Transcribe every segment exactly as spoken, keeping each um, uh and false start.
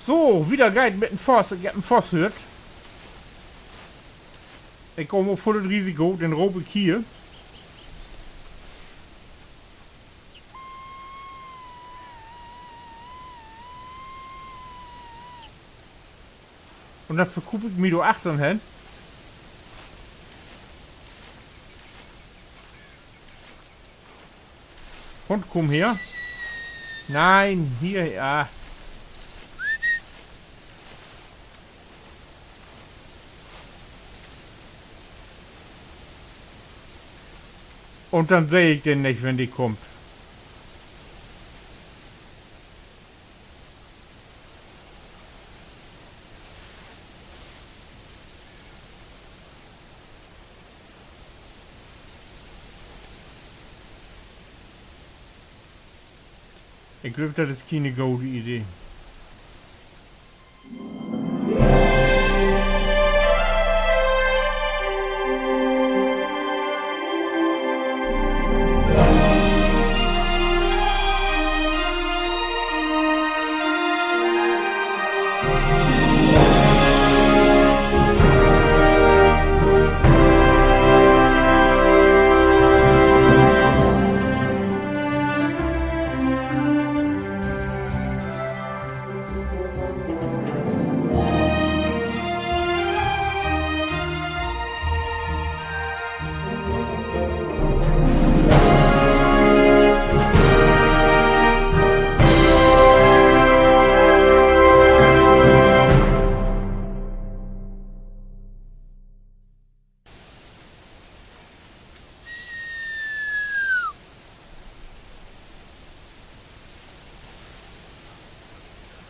So, wieder geiht 't mit en Voss. Ik hebb en Voss höört. Ik gah mal vull dat Risiko, denn roop ik hier. Un denn verkruup ik mi dor achtern hen. Hund, kumm her. Nee, hier, ja. Un denn seh ik den nich, wenn de kummt. Ik glööv, dat is kene gode Idee.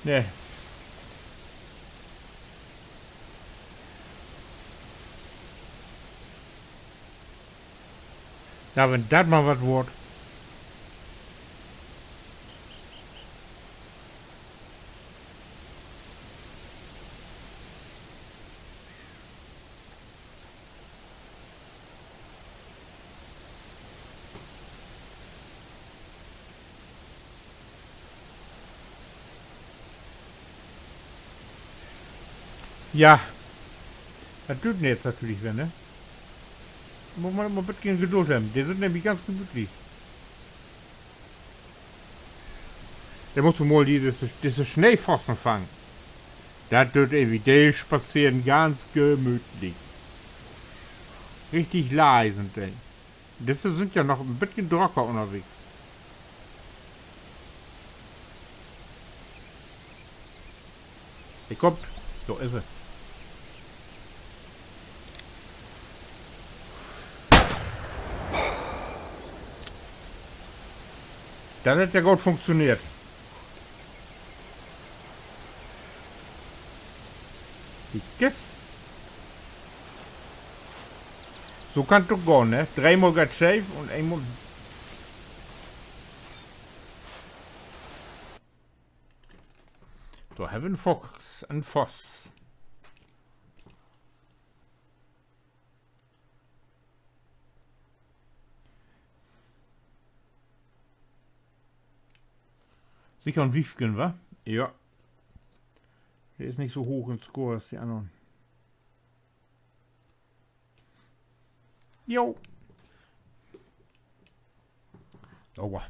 Nee. Na, wenn dat mal wat word. Ja. Dat düürt nu jetzt natürlich weer, ne? Mutt man immer en beten Geduld hebben. De sünd nämlich ganz gemütlich. Denn musst du mal disse, disse Sneefossen fangen. Dat düürt ewig. De spazeren ganz gemütlich. Richtig leis sünd de. Disse sünd ja noch en beten drocker ünnerwegens. De kummt. So is he. Dat hett ja goot funktioneert. Kiek es. So kann 't doch gahn, ne? Dreemal geiht 't scheef un eenmal. Dor hebbt wi en Fox, en Voss. Seker en Wiefken, wa? Ja. De is nich so hooch in Score as de annern. Jo. Aua.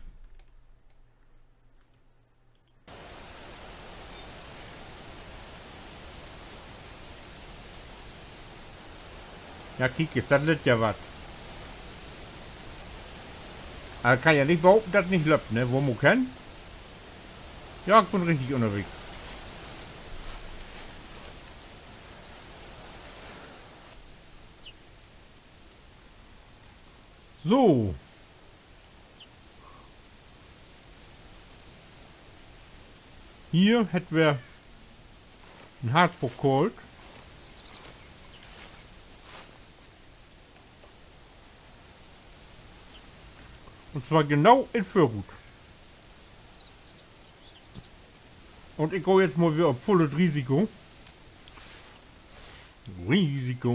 Ja, kiek, is dat lett ja wat. Aver kann ja nich behaupten, dat dat nich löppt, ne? Wo mutt ik hen? Ja, ik bün richtig ünnerwegens. So. Hier hett wi en Hartpokal. Un zwar genau in Vörrut. Un ik gah jetzt mal weer op vullet Risiko. Risiko.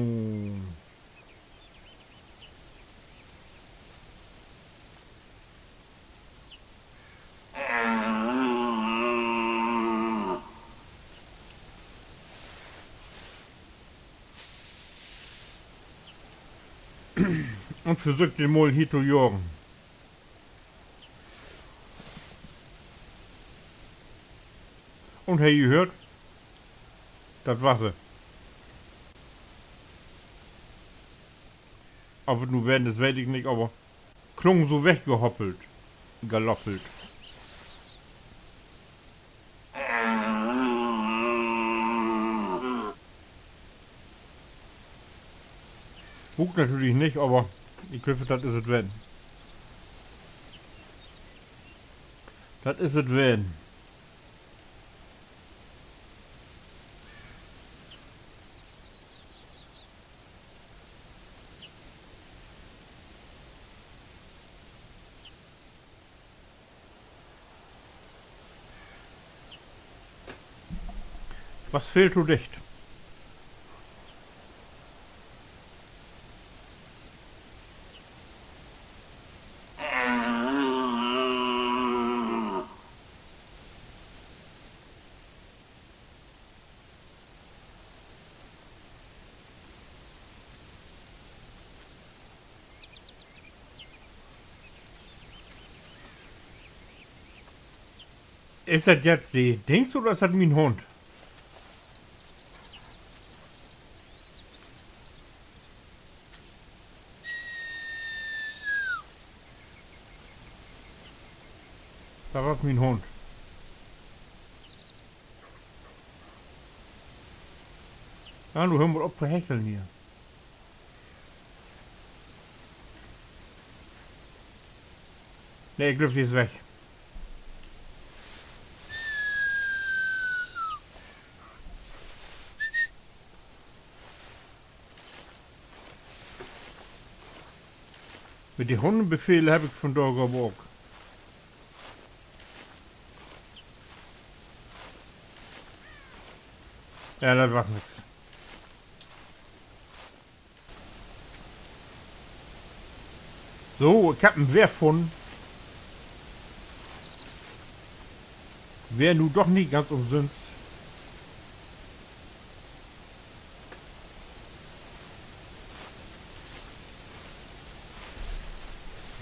Un versöök, de mal hier to jagen. Un he, ji höört, dat was se. Of dat nu ween is, weet ik nich, aver klung so weggehoppelt, galoppelt. Bruukt natürlich nich, aver ik glööv, dat is et ween. Dat is et ween. Was veel to dicht. Is dat jetzt de Dings oder is dat mien Hund? Dat was mien Hund. Ja, nu höör mal op to hecheln hier. Nee, ik glööv, de is weg. Mit de Hunnenbefehle heff ik vandaag aver ok. Ja, dat was nix. So, ik heff em weer funnen. Weer nu doch nich ganz umsünst.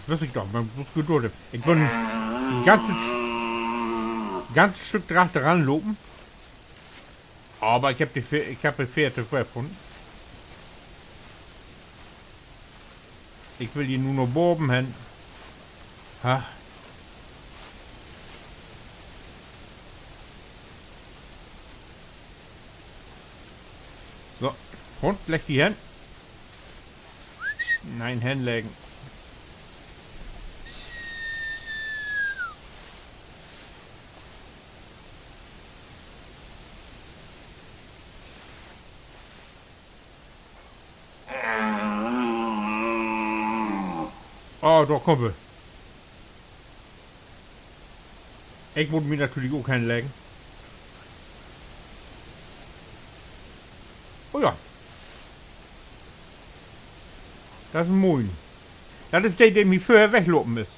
Wüss ik doch, man mutt Geduld hebben. Ik bün en ganze, ganze Stück dran, dran lopen. Aver ik heff de Fe-, ik heff de Fährte weer funnen. Ik will hier nu na baven hen. Ha. So, Hund, legg di hen. Nee, henleggen. Oh, dor kummt he. Ik mutt mi natürlich ok henleggen. Oh ja. Dat is en Moin. Dat is de, de mi vörher weglopen is.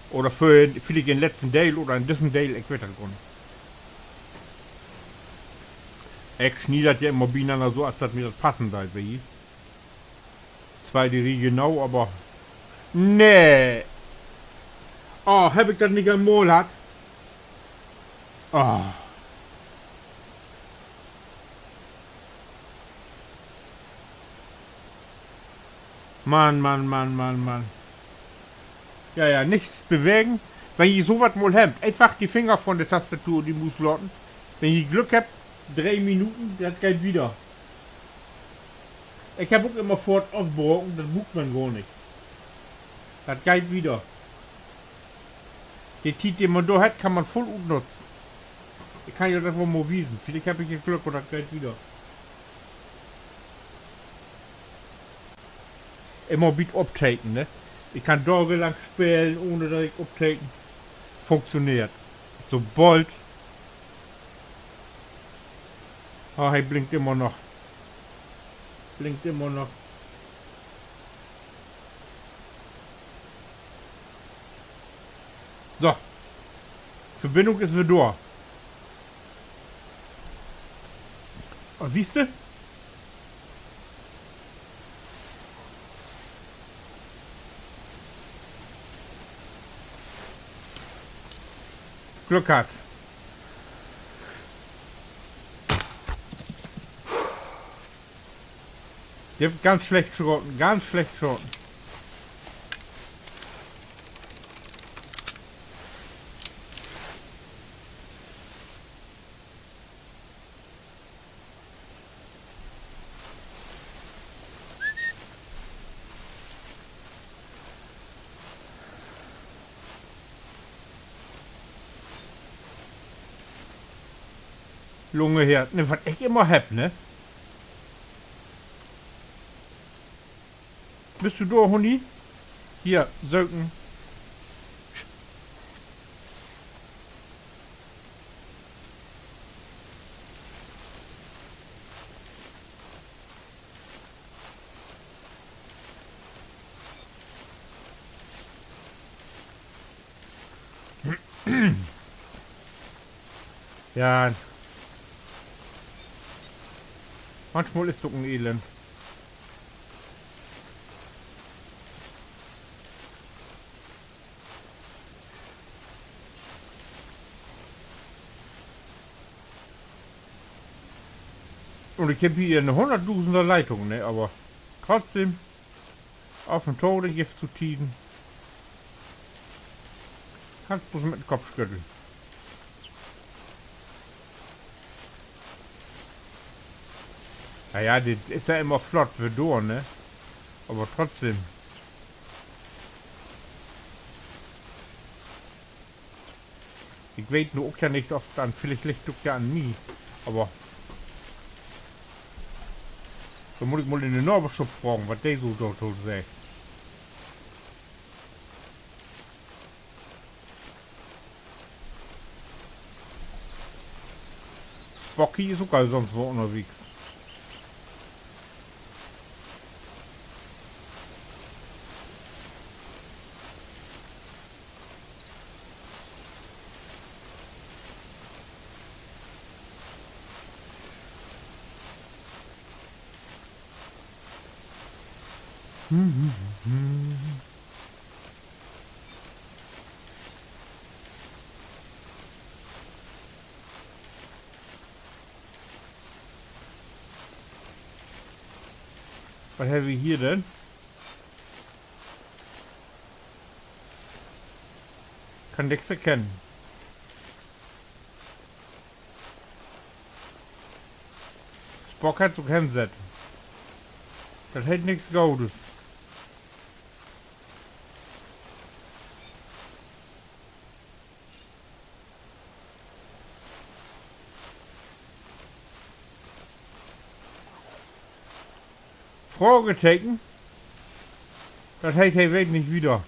Oder vör, villicht in'n letzten Deel oder in dissen Deel, ik weet dat gor nich. Ik snie dat ja immer binanner so, as dat mi dat passen deit, weet ji. Tweede Riege nau, aver nee. Oh, heff ik dat nich al mal hatt? Oh. Mann, Mann, Mann, Mann, Mann. Ja, ja, nix bewegen. Wenn ji so wat mal hebbt, eenfach de Finger von de Tastatur, de Muus laten. Wenn ji Glück hebbt, dree Minuten, dat geiht wieder. Ik heff ok immer foort ofbraken, dat bruukt man gor nich. Dat geiht wieder. De Tiet, de man dor hett, kann man vull utnutzen. Ik kann jo dat woll mal wiesen. Villicht heff ik ja Glück un dat geiht wieder. Immer bi't Opteken, ne? Ik kann dagelang spelen, ahn dat ik opteken. Funktioneert. Sobold. Ah, he blinkt immer noch. Blinkt immer noch. So. Verbindung is weer dor. Oh, siehst du? Glück hatt. De hebbt ganz slecht schaten, ganz slecht schaten. Lunge her. Ne, wat ik immer hebb, ne? Büst du dor, Huni? Hier, söken. Ja. Manchmal is dat ok en Elend. Un ik hebb hier en Hunnertdusender-Leitung, ne, aver trotzdem, af un to, de gifft dat so Tieden. Kannst bloß mit den Kopp schütteln. Na ja, dit is ja immer flott weer dor, ne? Aver trotzdem. Ik weet nu ok ja nich, of dat villicht liggt ok ja an mi. Aver denn mutt ik mal in de Naverschop fragen, wat de so dorto seggt. Spocky is ok al sünst wo ünnerwegens. Wat hebbt wi hier denn? Kann nix erkennen. Spock hett sük hensett. Dat heet nix Godes. Frageteken? Dat heet, he weet nich wieder.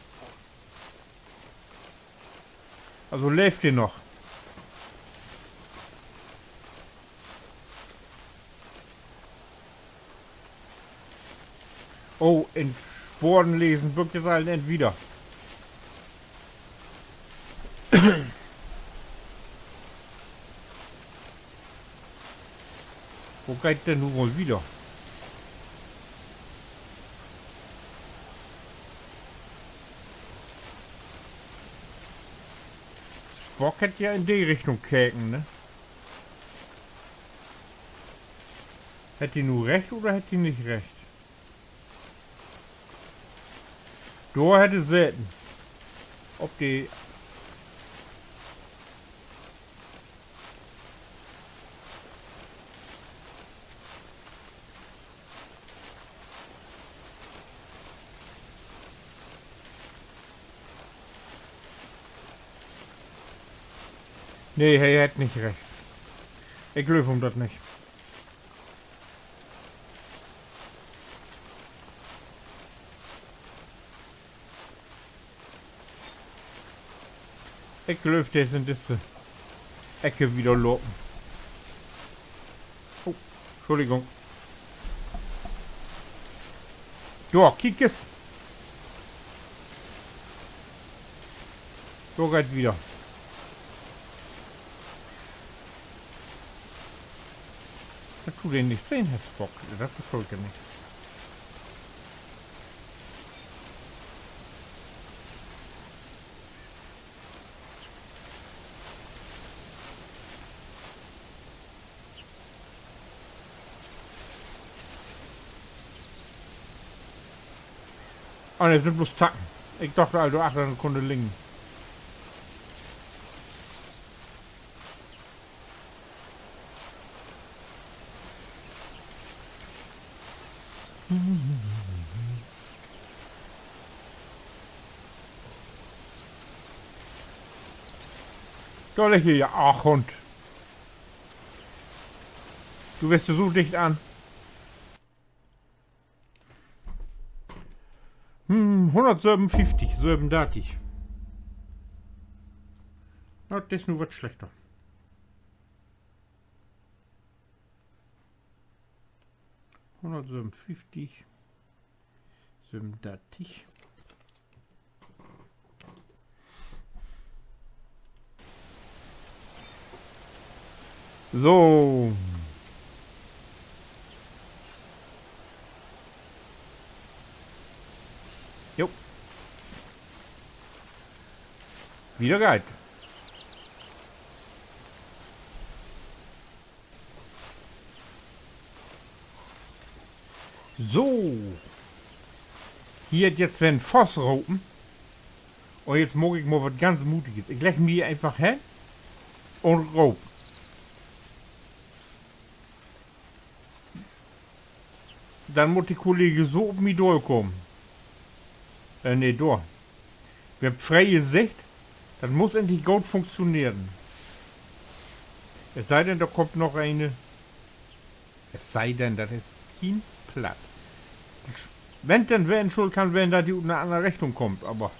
Also leevt de noch? Oh, in Sporen lesen, bün ik jetzt al en End wieder. Wo geiht denn nu woll wieder? Spock hett ja in de Richtung keken, ne? Hett he nu recht oder hett he nich recht? Dor hett he seten. Op de Nee, he hett nich recht. Ik glööv hum dat nich. Ik glööv, de is in disse Eck wieder lopen. Oh, Schuldigung. Jo, kiek es. Dor geiht wieder. Dat du den nich sehn hest, Spock, dat verstah ik ja nich. Oh, dat sünd bloots Tacken. Ik dach al, dor achtern kunn liggen. Dor liggt he ja. Ach, Hund. Du weerst ja so dicht an. Hm, hunnertsövenunfieftig, sövenundartig. Na, dat is nu wat slechter. Hunnertsövenunfieftig, sövenundartig. So. Jo. Wieder geiht. So. Hier hett jetzt weer en Voss ropen. Un jetzt maak ik mal wat ganz Mutiges. Ik legg mi hier eenfach hen un roop. Denn mutt de Kollege so op mi daalkamen. Äh, nee, dor. Wi hebbt free Sicht. Dat mutt egentlich goot funktioneren. Es sei denn, dor kummt noch een. Es sei denn, dat is kien Platt. Wenn denn, wenn, schuld kann ween, dat de ut 'ne annere Richtung kummt, aver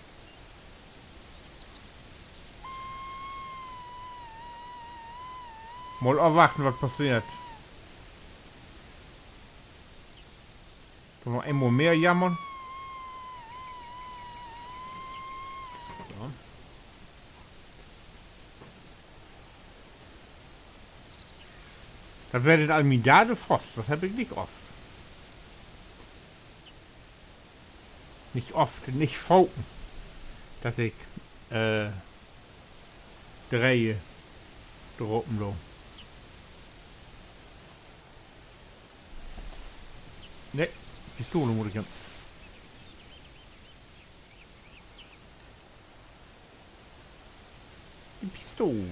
mal afwachten, wat passeert. Doch noch eenmal mehr jammern. So. Dat weer de Almidade Voss, dat heff ik nich oft. Nich oft, nich faken, dat ik, äh, dree drapen do. Nee, Pistole mutt ik hebben. De Pistole.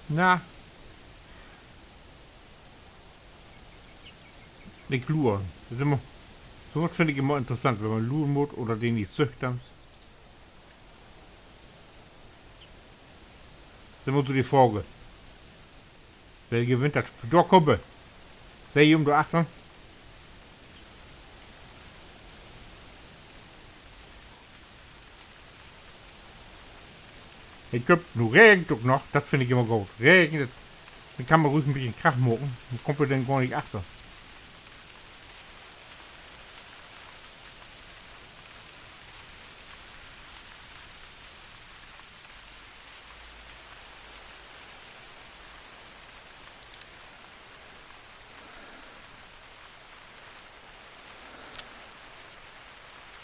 Na. Ik luur. Dat is immer, so wat finn ik immer interessant, wenn man luren mutt oder de nich süggt, denn. Is immer so de Fraag. Well gewinnt dat Spiel? Dor kummt he. Seht ji em dor achtern? He kummt, nu regent ok noch, dat finn ik immer goot. Regent, denn kann man ruhig en beten Krach maken. Denn kummt he denn gor nich achter.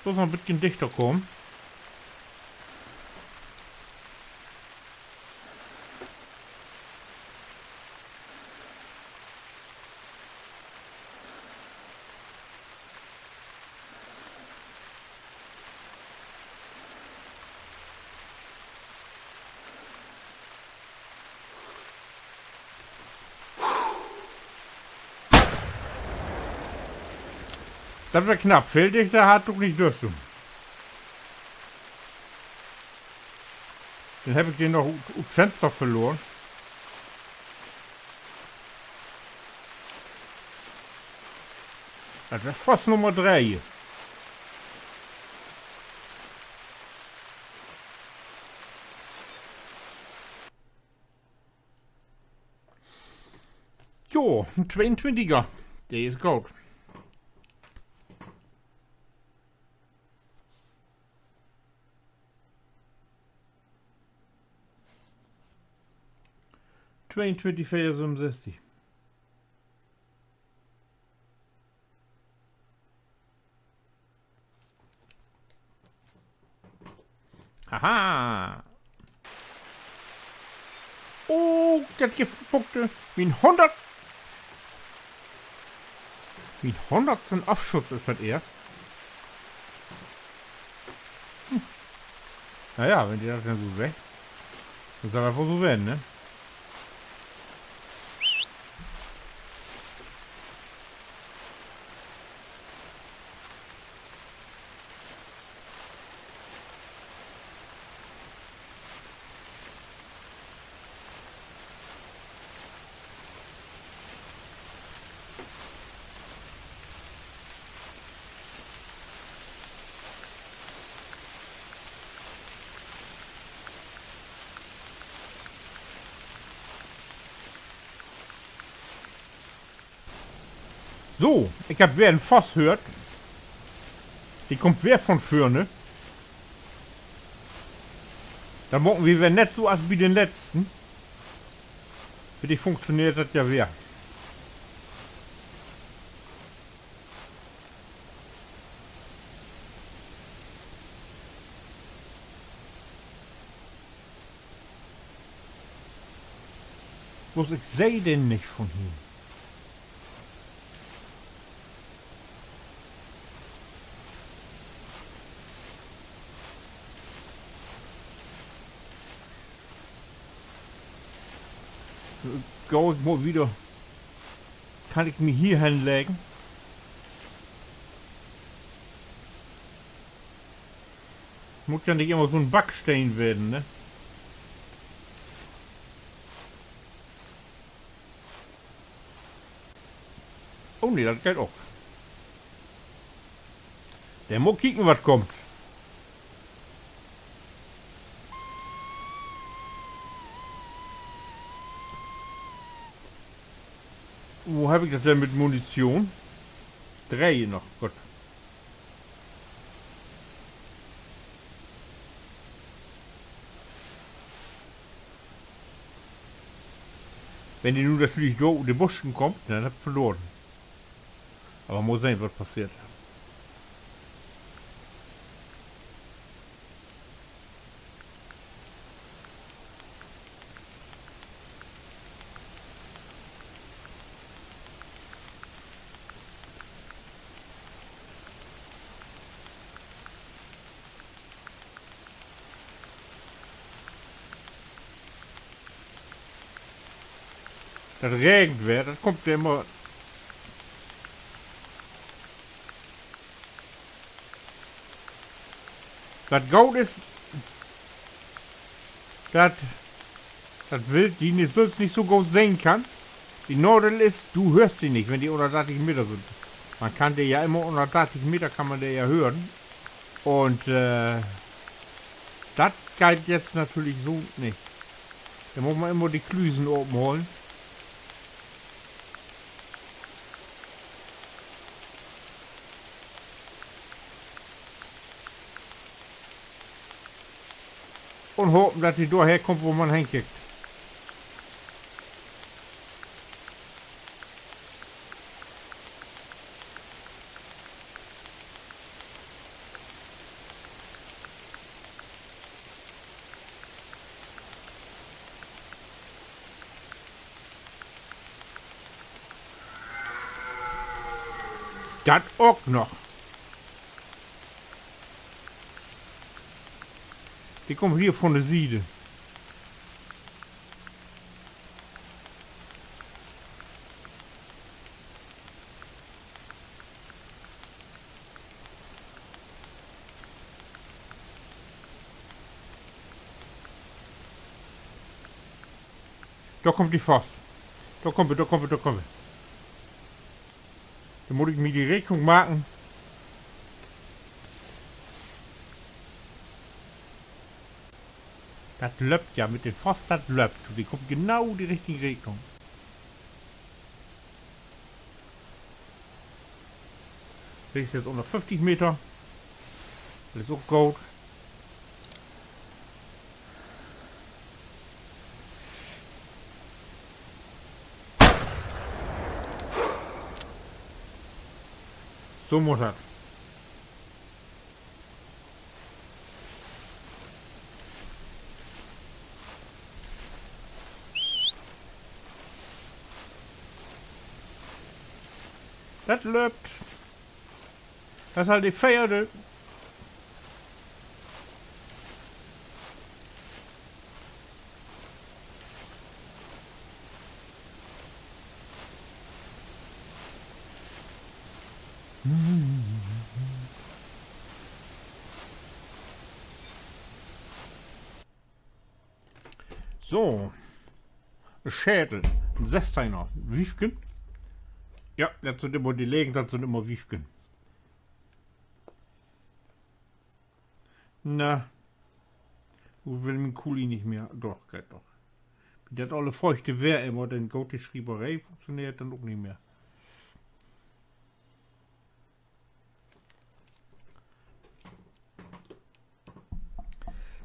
Bloots noch en beten dichter kamen. Dat weer knapp. Veel dichter harr 't ok nich dörst. Denn heff ik de noch ut, ut Fenster verloren. Dat weer Voss Nummer dree. Jo, en Tweeuntwintiger. De is goot. Tweeuntwintig, veer, sövenunsösstig. Haha. Oh, dat gifft Punkte. Mien hunnert. Mien hunnertsten Offschuss is dat eerst. Hm. Na ja, wenn de dat denn so seggt, denn sall dat woll so ween, ne? So, ik hebb weer en Voss höört. De kummt weer von vörn. Denn maken wi weer nett so as bi den letzten. Villicht funktioneert dat ja weer. Bloots ik seh den nich von hier. Gah ik mal wieder. Kann ik mi hier henleggen? Mutt ja nich immer so'n Backsteen wesen, ne? Oh nee, dat geiht ok. Denn mal kieken, wat kummt. Wo heff ik dat denn mit Munition? Dree noch, goot. Wenn de nu natürlich dor ut de Busken kummt, ne, denn hebb ik verloren. Aver mal sehn, wat passeert. Dat regent weer, dat kummt immer. Wat goot is, dat, dat Wild di nich, sülvst nich so goot sehn kann. De Nadeel is, du höörst de nich, wenn de ünner dartig Meter sünd. Man kann de ja immer ünner dartig Meter kann man de ja hören. Un, äh, dat geiht jetzt natürlich so nich. Denn mutt man immer de Klüsen open holen. Un hopen, dat de dorher kummt, wo man henkiekt. Dat ok noch. De kummt hier von de Siede. Dor kummt de Voss. Dor kummt he, dor kummt he, dor kummt he. Denn mutt ik mi de Regnung maken. Dat löppt ja mit den Voss, dat löppt. De kummt genau de richtige Regnung. De is nu ünner föfftig Meter. Dat is ok goot. So mutt dat. Dat löppt. Dat is al de veerde. So. Schädel. En Sessteihners. Wiefken? Ja, dat sünd immer de legen, dat sünd immer Wiefken. Na, nu will mien Kuli nich mehr. Doch, geiht doch. Bi dat alle feuchte Weer immer, denn goot de Schrieveree, funktioneert denn ok nich mehr.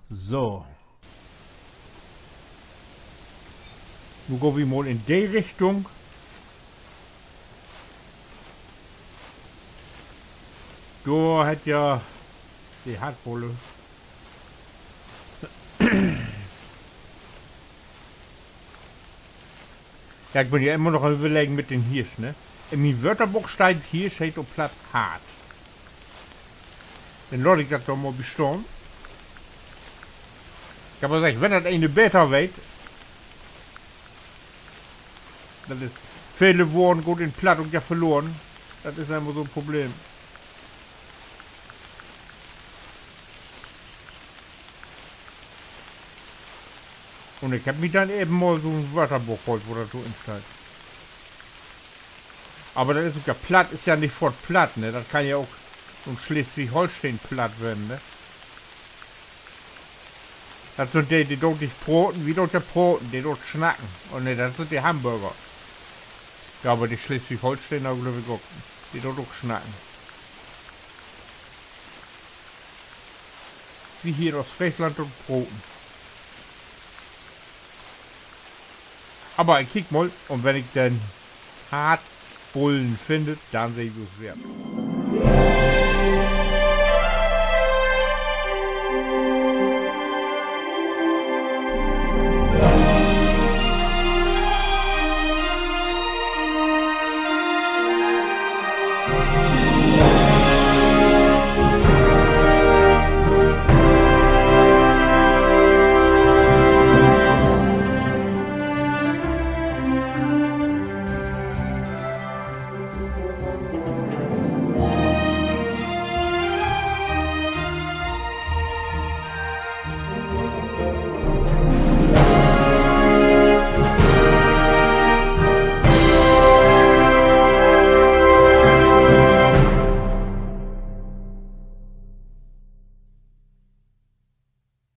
So. Nu gah wi mal in de Richtung. Dor hett ja de Hartbulle. Ja, ik bün ja immer noch an't Överleggen mit den Hirsch, ne? In mien Wöörterbook steiht, Hirsch heet op Platt Hart. Denn laat ik dat doch mal bestahn. Ik heff al seggt, wenn dat een beter weet, dat is, vele Woorden gaht in Platt ok ja verloren. Dat is eenmal so'n Problem. Un ik heff mi denn even mal so'n Wöörterbook haalt, wo dat so in steiht. Aver dat is ok ja, Platt is ja nich foorts Platt, ne? Dat kann ja ok so'n Sleswig-Holsteen-Platt ween, ne? Dat sünd de, de doot nich proten, wi doot ja proten, de doot snacken. Oh nee, dat sünd de Hamborger. Ja, aver de Sleswig-Holsteener, glööv ik ok, de doot ok snacken. Wi hier in Oostfreesland doot proten. Aver ik kiek mal, un wenn ik den Hartbullen finn, denn sehn wi us weer.